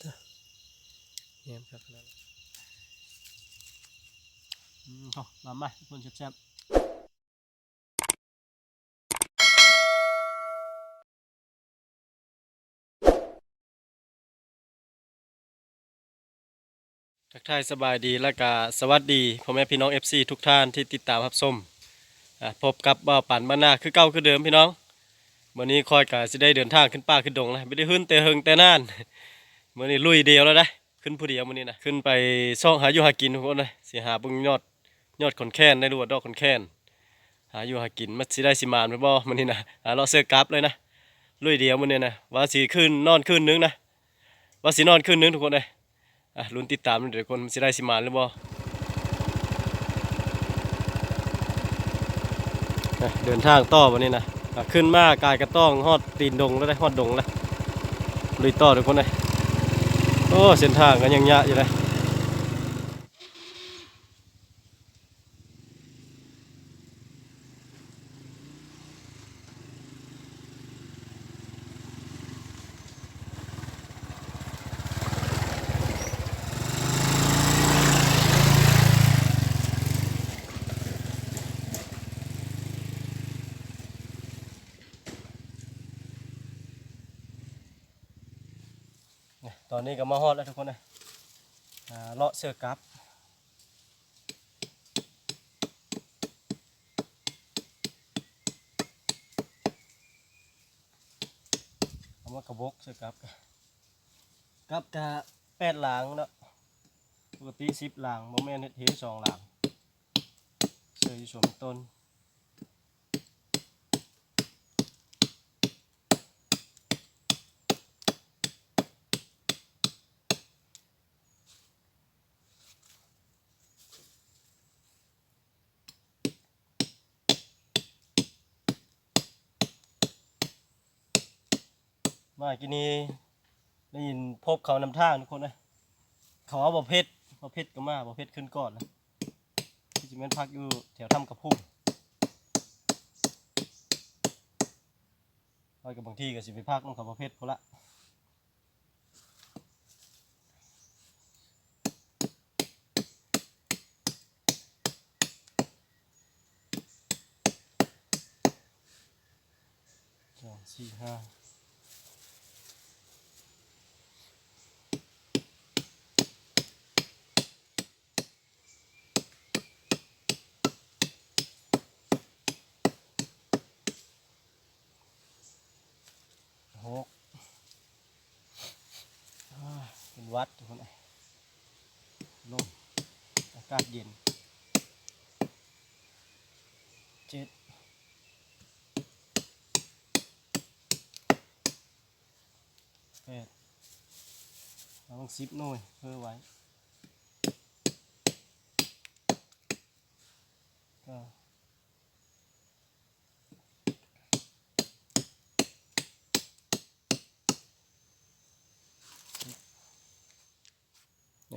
ແນມຄັກຂະໜາດ ອືມ ໂອ້ ມາ ມາ ທຸກຄົນແຊບໆ. ທັກທາຍສະບາຍດີ ແລະກະສະຫວັດດີພໍ່ແມ່ພີ່ນ້ອງ ເອັຟຊີ ທຸກທ່ານທີ່ຕິດຕາມຮັບຊົມ. ອາ ພົບກັບບ່າວປັນບ້ານນາຄືເກົ່າຄືເດີມພີ່ນ້ອງ. ມື້ນີ້ຂ້ອຍກະຊິໄດ້ເດີນທາງຂຶ້ນປ່າຂຶ້ນດົງລະ ບໍ່ໄດ້ຂຶ້ນແຕ່ເຫິງແຕ່ນານ. ມື້ນີ້ລຸຍດຽວແລ້ວເດ້ ຂຶ້ນຜູ້ດຽວມື້ນີ້ນະ. ຂຶ້ນໄປຊອກຫາຢູ່ຫາກິນທຸກຄົນເອີຍ ຊິຫາເບິ່ງຍອດ ຍອດຂອນແກ່ນໄດ້ ຫຼືວ່າດອກຂອນແກ່ນ. ຫາຢູ່ຫາກິນ ມັນຊິໄດ້ຊິໝານແມ່ນບໍ່ມື້ນີ້ນະ. ຫາເລາະເສືອກັບເລີຍນະ ລຸຍດຽວມື້ນີ້ນະ. ວ່າຊິຄືນ ນອນຄືນໜຶ່ງນະ ວ່າຊິນອນຄືນໜຶ່ງທຸກຄົນເອີຍ. ອາ ລຸ້ນຕິດຕາມເດີທຸກຄົນ ມັນຊິໄດ້ຊິໝານຫຼືບໍ່. ເດີນທາງຕໍ່ບັດນີ້ນະ ອາ ຂຶ້ນມາກາຍກະຕ້ອງຮອດຕີນດົງແລ້ວເດ້ ຮອດດົງແລ້ວ. ລຸຍຕໍ່ທຸກຄົນເອີຍ. ໂອ້ ເສັ້ນທາງກະຍັງຍາກຢູ່ເດ້. ນີ້ ຕອນນີ້ກະມາຮອດແລ້ວທຸກຄົນເອີຍ. ອາ ເລາະເສືອກັບ ເອົາມາກະບົກເສືອກັບ ກັບກະແປດຫຼາງເນາະ. ປົກກະຕິສິບຫຼາງ ບໍ່ແມ່ນເຮັດເຮສອງຫຼາງ ເສືອຢູ່ສວນມັນຕົ້ນ. ມາກີ້ນີ້ໄດ້ຍິນພົບເຂົານຳທາງທຸກຄົນເອີຍ. ເຂົາເອົາບ່າວເພັດ ບ່າວເພັດກະມາ ບ່າວເພັດຂຶ້ນກ່ອນນະ. ຄືຊິແມ່ນພັກຢູ່ແຖວຖ້ຳກະພຸ້ງ. ຂ້ອຍກະບາງທີກະຊິໄປພັກນຳເຂົາ ບ່າວເພັດພຸ້ນລະ. ສອງ ສີ່ ຫ້າ ຫົກ ອາ ເປັນຫວັດທຸກຄົນເອີຍ. ລົມ ອາກາດເຢັນ. ເຈັດ ແປດ ປະມານສິບໜ່ວຍ ເພີ່ມໄວ້. ນ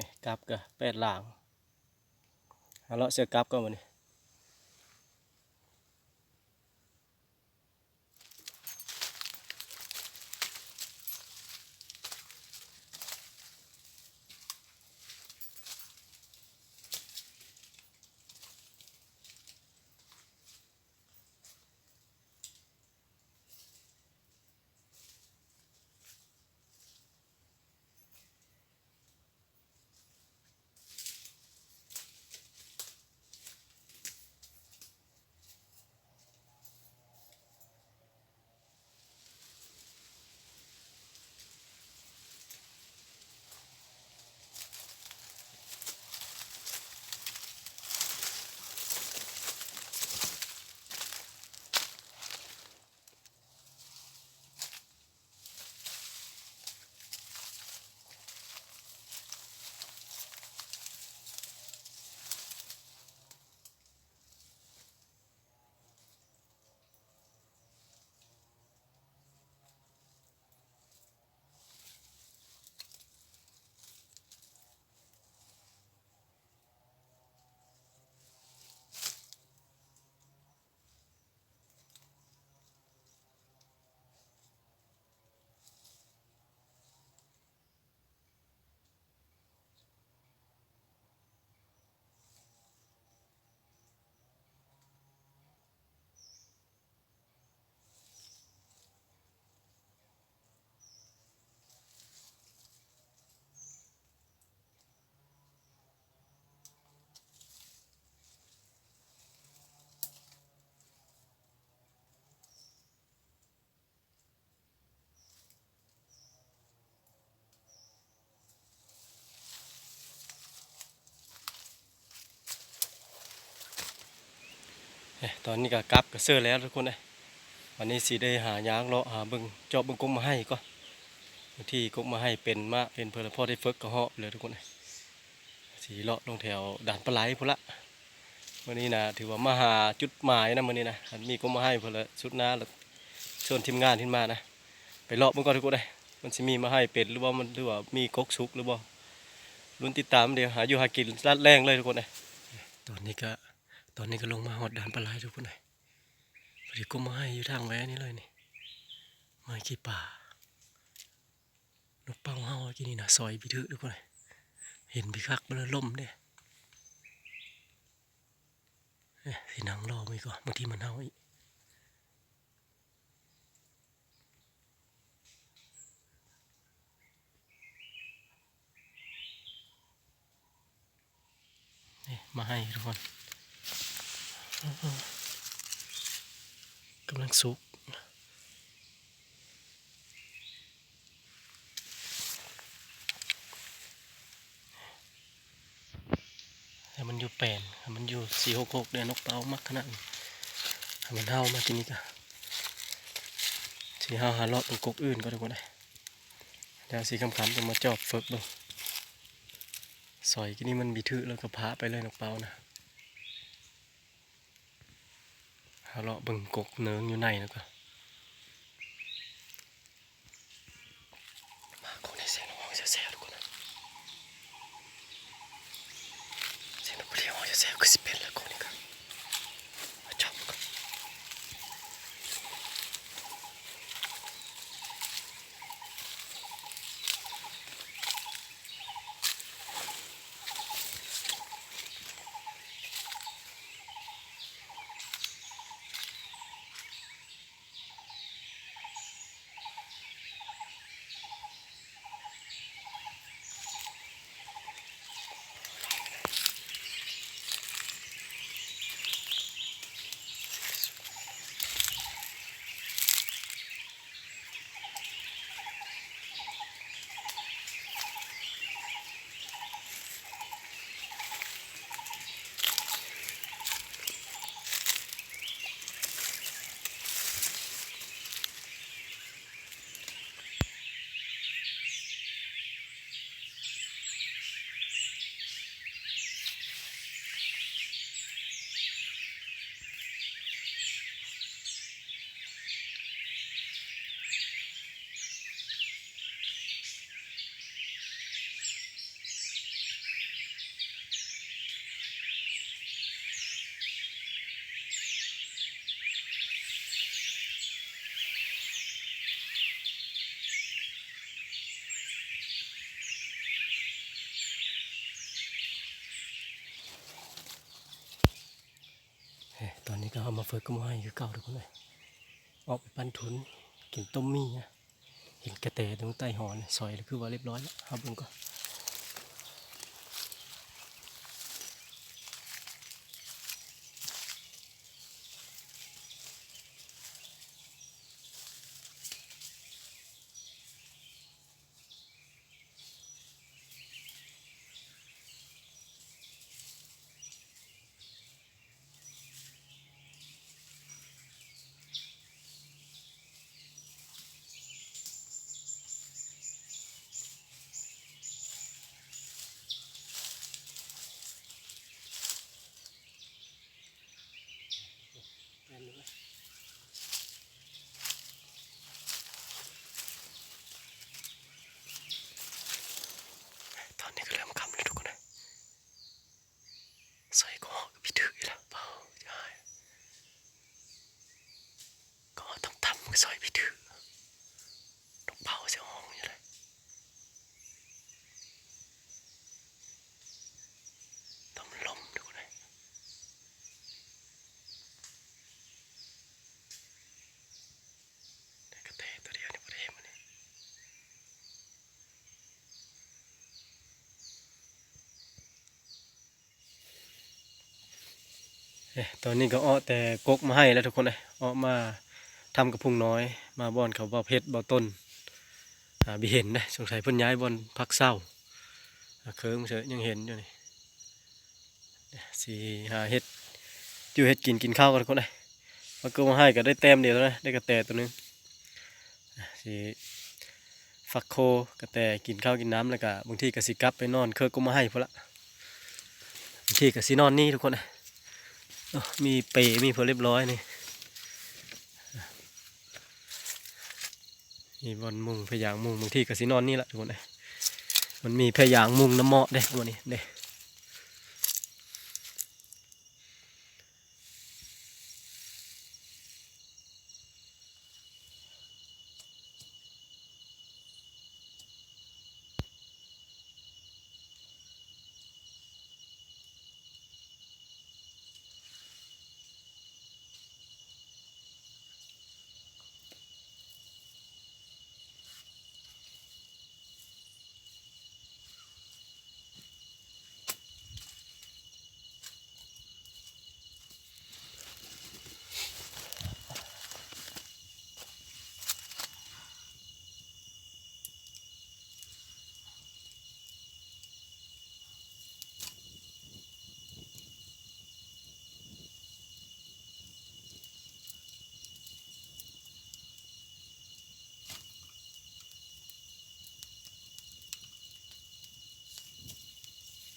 ີ້ ກັບກະແປດຫຼາງ. ຫາເລາະເສືອກັບກ່ອນບັດນີ້. ເອີ ຕອນນີ້ກໍກັບກໍເຊີແລ້ວທຸກຄົນເອີຍ. ວັນນີ້ຊິໄດ້ຫາຍ່າງເລາະຫາເບິ່ງ ເຈາະເບິ່ງກົກໝາກໄຮກ່ອນ. ບາງທີກົກໝາກໄຮເປັນມາກເປັນເພິ່ນ ພໍໄດ້ເຝິກກໍເຫາະເລີຍທຸກຄົນເອີຍ. ຊິເລາະລົງແຖວດ່ານປາໄຫຼພຸ້ນລະ. ມື້ນີ້ນະ ຖືວ່າມາຫາຈຸດໝາຍນະ ມື້ນີ້ນະ. ຄັນມີກົກໝາກໄຮພຸ້ນລະ ສຸດໜ້າລະ ຊວນທີມງານຂຶ້ນມານະ ໄປເລາະເບິ່ງກ່ອນທຸກຄົນເອີຍ. ມັນຊິມີໝາກໄຮເປັນ ຫຼືວ່າມັນ ຫຼືວ່າມີກົກສຸກຫຼືບໍ່ ລຸ້ນຕິດຕາມ. ດຽວຫາຢູ່ຫາກິນລາດແລ້ງເລີຍທຸກຄົນເອີຍ. ຕອນນີ້ກະ ຕອນນີ້ກໍລົງມາຮອດດ່ານປາໄຫຼທຸກຄົນເອີຍ. ພໍດີກົກໝາກໄຮຢູ່ທາງແວນີ້ເລີຍນີ້ ໝາກໄຮຂີ້ປາ. ນົກເປົ້າເຮົາກີ້ນີ້ນະ ສອຍບີຖືກທຸກຄົນເອີຍ. ເຫັນບີຄັກບໍ່ລະ ລົມເດ້. ເອີ ຊິນັ່ງລໍເບິ່ງກ່ອນ ບາງທີມັນເຫົ່າອີກ. ນີ້ ໝາກໄຮທຸກຄົນ ກຳລັງສຸກ. ໃຫ້ມັນຢູ່ແປນ ໃຫ້ມັນຢູ່ສີ່ຫົກຫົກເດີ້. ນົກເປົ້າມັກຂະໜາດນີ້ ໃຫ້ມັນເຫົ່າມາກິນນີ້ກະ ຊິເຮົາຫາເລາະເບິ່ງກົກອື່ນກ່ອນທຸກຄົນເອີຍ. ແລ້ວຊິຄ່ຳໆ ຈັ່ງມາຈອບເຝິກເບິ່ງ. ສອຍກິນນີ້ມັນບີຖືກແລ້ວກໍພາໄປເລີຍ ນົກເປົ້ານະ. ເຮົາເລາະເບິ່ງກົກເນີງຢູ່ໃນນະກະ. ມາກົກໃນແສງນອກຮ້ອງແຊວໆ ທຸກຄົນນະ. ແສງນອກປະດຽວຮ້ອງແຊວໆ ຄືຊິເປັນແລ້ວກົກນີ້ກະ. ມາຈອບກ່ອນ. ເອີ ຕອນນີ້ກໍເຮົາມາເຝິກກັບໝໍ້ໃຫ້ຄືເກົ່າທຸກຄົນເອີຍ. ອອກໄປປັ້ນທຸນ ກິນຕົ້ມໝີ່ນະ. ເຫັນກະແຕຕົງໃຕ້ຫໍນ ສອຍຄືວ່າລຽບຮ້ອຍແລ້ວ. ເຮົາເບິ່ງກ່ອນ. ຕອນນີ້ກໍເລີ່ມຄ່ຳແລ້ວທຸກຄົນເອີຍ. ສອຍກໍຮ້ອງຄືຜີຖືກອີກແລ້ວ. ເບົາຈະຫາຍ ກໍຮ້ອງຕ່ຳໆ ຄືສອຍຜີຖືກ. ນົກເປົ້າຊິຮ້ອງຢູ່ເດ. ຕ້ອງລົມທຸກຄົນເອີຍ. ໄດ້ກະແຕຕົວດຽວນີ້ ບໍ່ໄດ້ເຫັນມື້ນີ້. ເອີ ຕອນນີ້ກໍເອາະແຕ່ກົກມາໃຫ້ແລ້ວທຸກຄົນເອີຍ. ເອາະມາທຳກະພຸງນ້ອຍ ມາບ່ອນເຂົາເບົາເພັດເບົາຕົ້ນ ຫາບໍ່ເຫັນເດ້. ສົງໄສເພິ່ນຍ້າຍບ່ອນພັກເຊົາ. ອາ ເຄີງເສີຍ ຍັງເຫັນຢູ່ນີ້. ຊິຫາເຮັດ ຢູ່ເຮັດກິນ ກິນເຂົ້າກັນທຸກຄົນເອີຍ. ມາເກີມາໃຫ້ກໍໄດ້ແຕ້ມດຽວເທົ່ານັ້ນ ໄດ້ກະແຕໂຕໜຶ່ງ ຊິຟັກໂຄກະແຕ ກິນເຂົ້າກິນນ້ຳ ແລ້ວກະບາງທີກໍຊິກັບໄປນອນເຄີກົກມາໃຫ້ພຸ້ນລະ. ບາງທີກໍຊິນອນນີ້ທຸກຄົນເອີຍ. ໂອ້ ມີເປ ມີເພິ່ນຮຽບຮ້ອຍນີ້. ມີບ່ອນມຸງ ພະຍາງມຸງ ບາງທີກໍຊິນອນນີ້ລະທຸກຄົນເອີຍ. ມັນມີພະຍາງມຸງນຳເມາະເດ້ ມື້ນີ້ເດ້.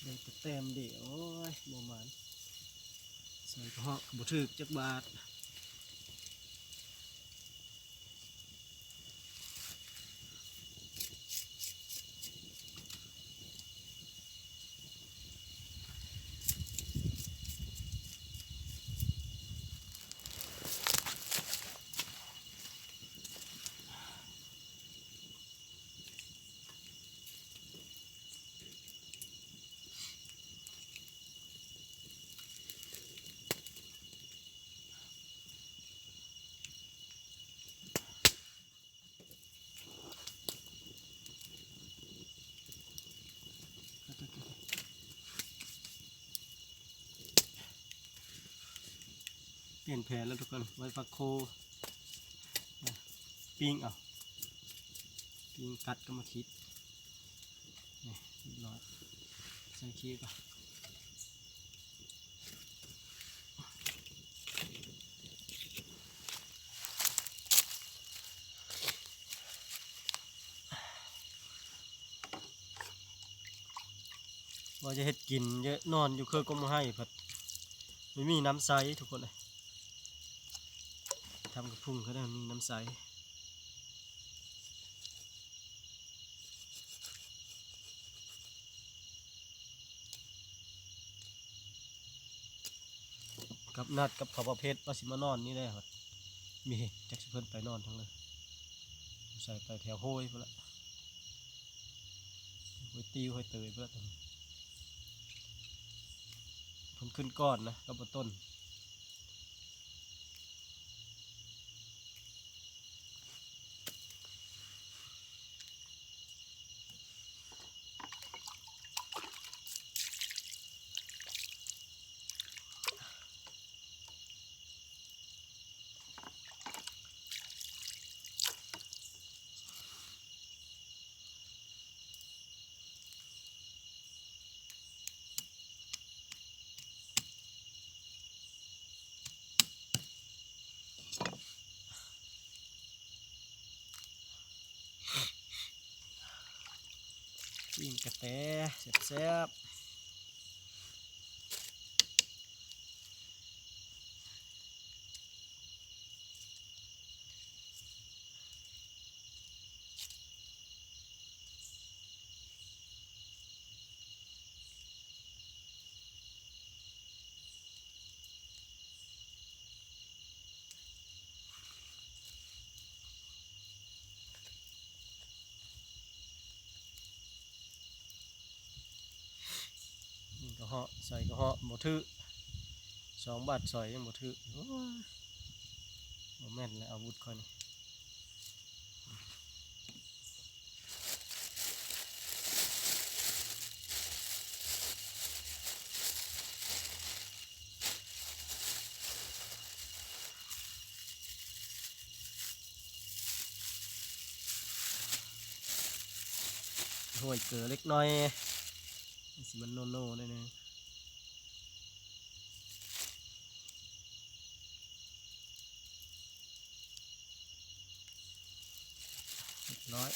ໄດ້ແຕ່ແຕ້ມດຽວ ໂອ້ຍ ບໍ່ໝານ ໃສ່ກະເຫາະກໍບໍ່ຖືກຈັກບາດ. ປ່ຽນແຜນແລ້ວທຸກຄົນ ໄວ້ຟັກໂຄ ປີ້ງເອົາ ປີ້ງກັດກັບໝາກຂີດ ນີ້ ຮຽບຮ້ອຍ ໃສ່ຂີ້ກ່ອນ. ວ່າຈະເຮັດກິນ ຈະນອນຢູ່ເຄືອກົກມາໃຫ້ ພັດບໍ່ມີນ້ຳໃຊ້ທຸກຄົນເອີຍ. ທຳກະພຸງກໍໄດ້ ມັນມີນ້ຳໃຊ້. ກັບນັດກັບເຂົາປະເພດວ່າຊິມານອນນີ້ແຫຼະ ມີຈັກຊິເພິ່ນໄປນອນທາງໃດ ໃສ່ໄປແຖວໂຮຍພຸ້ນລະ ໂຮຍຕິວ ໂຮຍເຕີຍພຸ້ນລະ. ເພິ່ນຂຶ້ນກ່ອນນະ ກັບບໍ່ຕົ້ນ. ປີ້ງກະແຕແຊບໆ. ນີ້ກະເຫາະ ໃສ່ກະເຫາະບໍ່ຖືກ ສອງບາດສອຍຍັງບໍ່ຖືກ. ໂອ້ຍ ບໍ່ແມ່ນແລ້ວ ອາວຸດຂ້ອຍນີ້. ໂຮຍເກືອເລັກນ້ອຍ ມັນຊິມັນໂນໆໜ້ອຍໜຶ່ງ. ນ້ອຍ.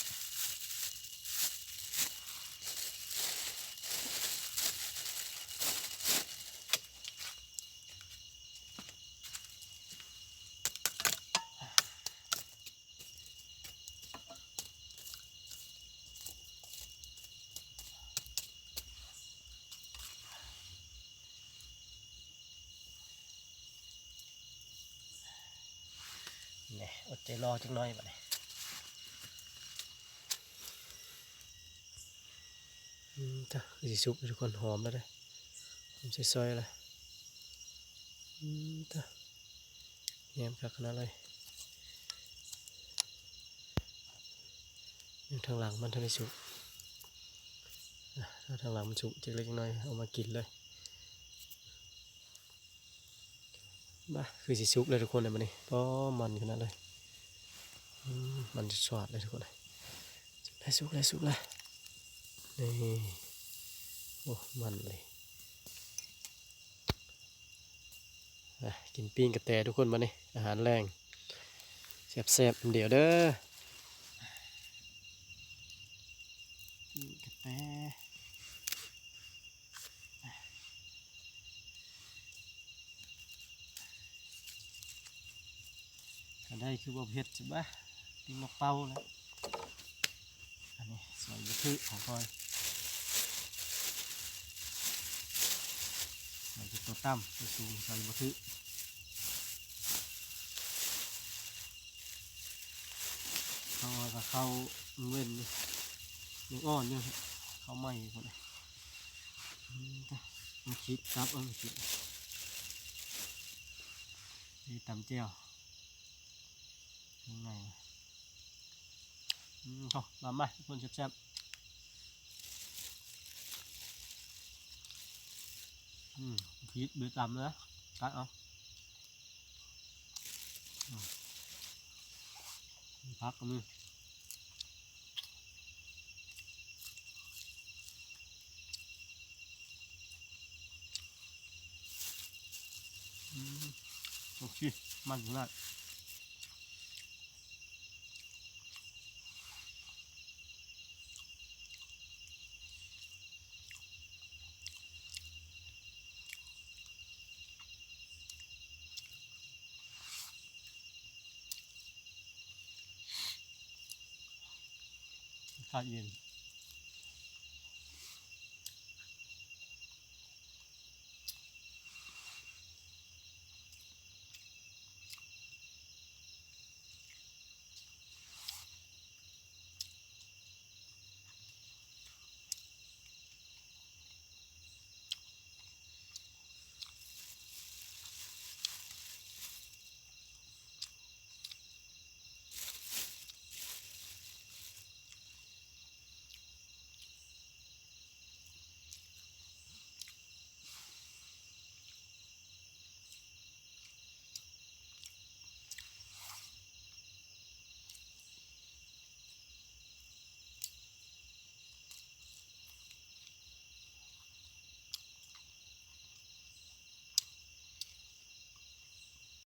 ແນ່ ອົດໃຈລໍຈັກໜ້ອຍບາດນີ້. ອືມ ຕາ ຄືຊິສຸກທຸກຄົນ ຫອມແລ້ວເດ້ ຫອມຊອຍໆແລ້ວ. ອືມ ຕາ ແຍມຄັກຂະໜາດເລີຍ. ຍັງທາງຫຼັງມັນທັນໄດ້ສຸກ ອາ ທາງຫຼັງມັນສຸກຈັກເລັກຈັກນ້ອຍ ເອົາມາກິນເລີຍ. ບາ ຄືຊິສຸກແລ້ວທຸກຄົນເອີຍ ບາດນີ້ ປໍ ມັນຂະໜາດເລີຍ. ອືມ ມັນສອດເລີຍທຸກຄົນເອີຍ. ສຸກແລ້ວ ສຸກແລ້ວ ສຸກແລ້ວ ນີ້ ໂອ້ ມັນເລີຍ. ອາ ກິນປີ້ງກະແຕທຸກຄົນ ບາດນີ້ ອາຫານແລງ ແຊບໆ ນຳດຽວເດີ ປີ້ງກະແຕ. ກະໄດ້ຄືບໍ່ເຜັດຊະບາ ປີ້ງນົກເປົ້າແລ້ວ. ອັນນີ້ຊອຍບໍ່ຖືກຂອງຂ້ອຍ ໃສ່ແຕ່ຕົວຕ່ຳ ຕົວສູງໃສ່ບໍ່ຖືກ. ເຂົ້າ ເຂົ້າເວັນ ຍັງອ່ອນຢູ່ ເຂົ້າໃໝ່ພຸ້ນ. ອືມ ຕາ ມາຄິດກັບ ເອົາມາຄິດ ນີ້ຕຳແຈ່ວ ເຄື່ອງໃນ. ອືມ ເອົາ ມາ ມາ ທຸກຄົນ ແຊບໆ. ອືມ ຄິດເບຕຳເລີຍ ກັດເອົາ. ອືມ ຜັກກໍມີ. ອືມ ໂອເຄ ມັນຂະໜາດ. ອາກາດເຢັນ.